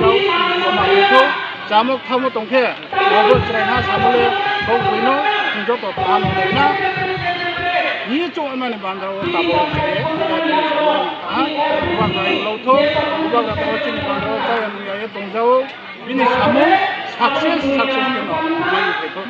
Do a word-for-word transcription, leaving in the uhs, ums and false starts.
manwirok joma khaikho, chamok thamok tongkhe, bobo chwraino samole kok buino chwng joto kaham wnglaina. Ni chukmani bandra o tabuk khe, bubagra ulo tho, bubagra tabuk chini bandra o chaya nungya ye tongjao, bini samung success, success kheno naiwi phaikho.